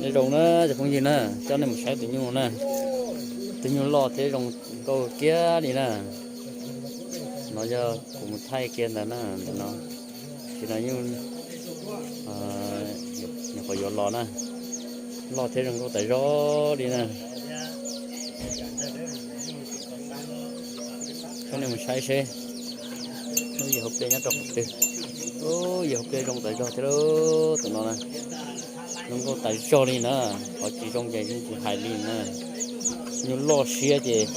Nyob zoo na cov phooj ywg na, coj nej mus saib tus nyuj na. Tus nyuj loj thiab zoo nkauj kiag li na. No yog kuv mus thaij kiag ntawd na, ntawm no. Tam sim no nyuj nyuam qhuav yuav los na. Loj thiab zoo nkauj tas zog li na. Coj nej mus saib seb lub yawg hauv pliaj nyob rau qhov twg. Lub yawg hauv pliaj zoo tas zog thiab lauj, tus no na. Zoo nkauj tas zog li na, qhov tsis zoo ces yeej tsis hais li na. Nyuj loj siab ces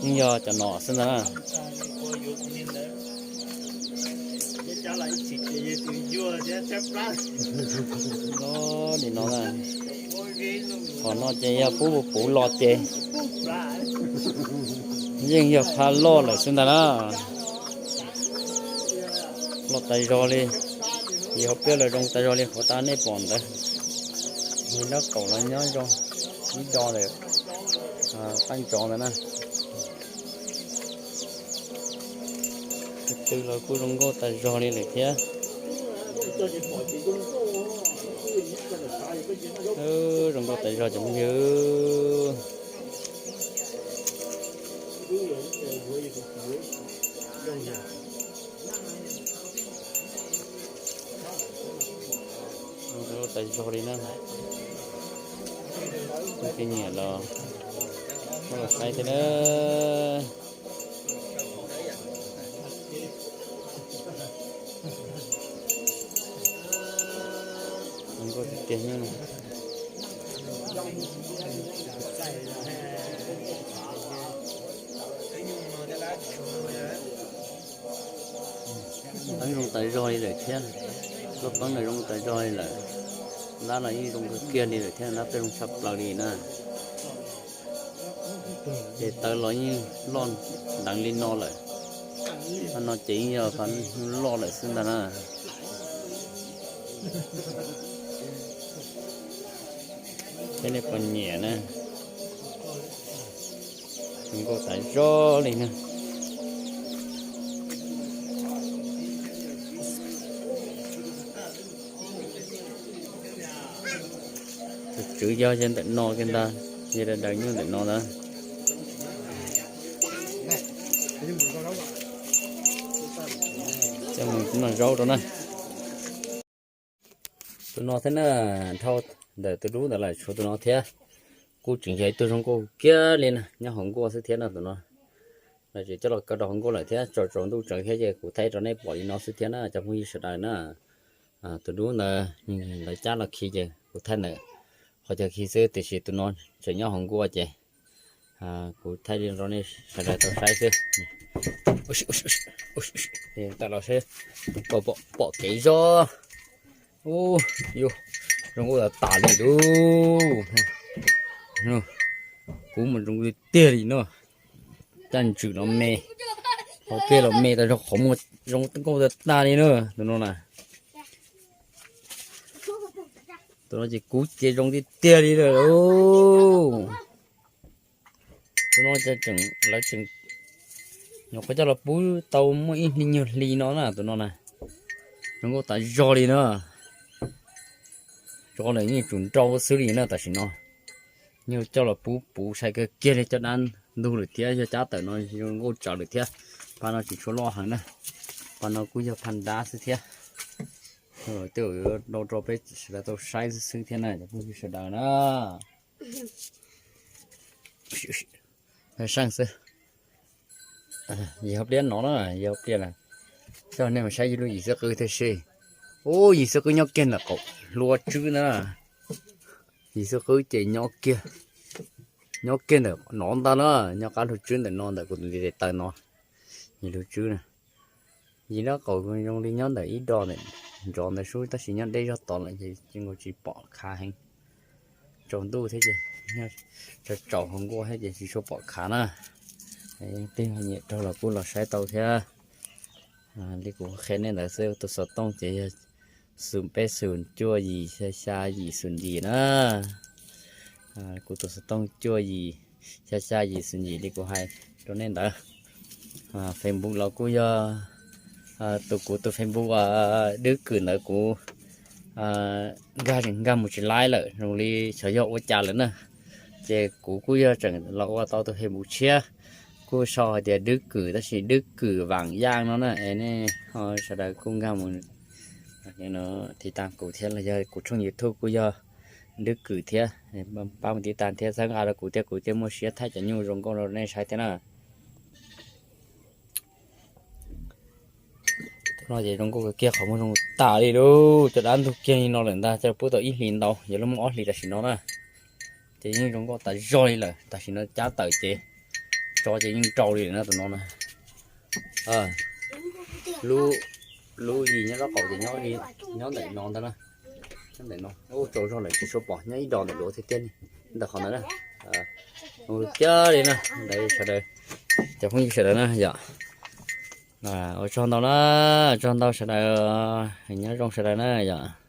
yeej yog cov no xwb ntag na. Li no, qhov no ces yog puv puv los ces yeej yog phaj loj lawm xwb ntag na. Loj tas zog li, yawg hauv pliaj los zoo tas zog li qhov nej pom ntawd. Yawg nraub qaum los nyob zoo ib do lawm, qab ntsov ntawd na. Tus twg los kuj zoo nkauj tas zog li lawm thiab. Zoo nkauj tas zog cov phooj ywg. Zoo nkauj tas zog li na. Tej nyiam los, los saib thiab na. Zoo nkauj tiag tiag nyuj. Teeb zoo tas zog li lawm thiab. Lub teeb los zoo tas zog li lawm. Ntab los yeej zoo kawg kiag li lawm thiab, ntab peb zoo tshaj plaws li na. Ces taw los yeej loj nteev li no lawm. Qhov no ces yeej yog qhov loj lawm xwb ntag na. Thiab nej puas nyiam na? Zoo nkauj tas zog li na. Tus tswv yog yog ntawm no kiag ntag, yog daws daws nyuj ntawm no ntag. Coj mus noj zaub rau na. Tus no thiab na, dhau ntawm tus dub ntawd lawm tshuav tus no thiab. Kuj tseem yog ib tug zoo nkauj kiag li na, nyob hauv nkuaj xwb thiab no tus no. Lawv tseem coj los kaw rau hauv nkuaj lawm thiab, tsaus tsaus ntuj tsawv thiab ces kuv thaij rau nej pom li no xwb thiab na cov phooj ywg sawv daws na. Tus dub ntawd lawv cab los khi ces kuv thaij ntawm qhov chaw khi xwb, tiam sis tus no tseem nyob hauv nkuaj ces kuv thaij li rau nej sawv daws tau saib xwb. Tawm los seb puas pom kev zog. Ub, yus zoo nkauj tas tas li lauj. Kuv mas zoo tiag tiag li no. Caj ntswm los me, hauv pliaj los me, tas zog qhov muag zoo nkauj tas tas li na tus no na. Tus no ces kuv ces zoo tiag tiag li lawm lauj. Tus no ces tseem, lawv tseem nyuam qhuav coj los pub tau muaj ib hli nyuag hli no na tus no na. Zoo nkauj tas zog li na. Tsov lawm yeej tsum nrau xwb li na tam sim no. Nyuag coj los pub puv sai kawg kiag li, cov dab ntug lawm thiab, yog cab tawm no zoo nkauj tsawv lawm thiab. Phaj no tsis tshua loj heev na, phaj no kuj yog phaj dab xwb thiab. Tej zaum yuav rau rau peb sawv daws tau saib xwb xwb thiab na cov phooj ywg sawv daws na. Seej xwb. Yim hauv pliaj no na, yim hauv pliaj na. Coj nej mus saib yus lub yim xwb qwb thiab si. Ub, yim xwb qwb nyob kiag ntawm qaum hlua tswb na. Yim xwb qwb ces nyob kiag, nyob kiag ntawm no ntag na, nyob qab hlua tswb ntawm no ntawm kuv tus ntiv tes taw no. Yim hlua tswb na. Yim nraub qaum zoo li nyob ntawm ib do ntawm nrov ntawd sub, tab sis nyob deb zog tod lawm ces nkaus tsis pom khav heev. Tsaus ntuj thiab ces, tsaus tsaus hauv nkuaj thiab ces tsis tshua pom khav na. Tej nyiam raug los kuj los saib tau thiab. Li kuv qhia nej ntawd xwb, tus xov tooj ces yog xoom peb xoom cuaj yim xya xya yim xoom yim na. Kuv tus xov tooj cuaj yim xya xya yim xoom yim li kuv hais rau nej ntawd. Facebook los kuj yog tus, kuv tus Facebook Dub Kws ntawd kuv nkag tseem nkag mus tsis laib lawm, zoo li xyov yog ua cas lawm na. Ces kuv kuj yog tseem los ua tau tus Facebook tshiab, kuj sau hais tias Dub Kwm tab sis Dub Kwm Vam Yaj no na. Es nej ho sawv daws kuj nkag mus tiv tas kuv thiab los yog kuv tshooj YouTube kuj yog Dub Kwm thiab, pab mus tiv tas thiab txhawb nqa rau kuv thiab, kuv thiaj muaj siab thaij cov nyuj zoo nkauj rau nej saib thiab na. No ces zoo nkauj kawg kiag, qhov muag zoo tas li lauj, cov dab ntug kiag li no lawm ntag, coj pub tau ib hlis ntau, yuav luag muaj ob hlis tam sim no na. Ces yeej zoo nkauj tas zog li lawm, tam sim no cab tawm ces tso ces yeej rau li lawm na tus no na. Lub, lub yim nyob rau qaum ces nyob ntawm no ntag na. Nyob ntawm no, ub, tsaus zog lawm tsis tshua pom, nyob ib do ntawm duav tiag tiag li, ntawm qhov ntawd na. Ua kiag li na, ntawd sawv daws, cov phooj ywg sawv daws na yom. Ua tsaug ntau na, tsaug ntau sawv daws, nyob zoo sawv daws na yom.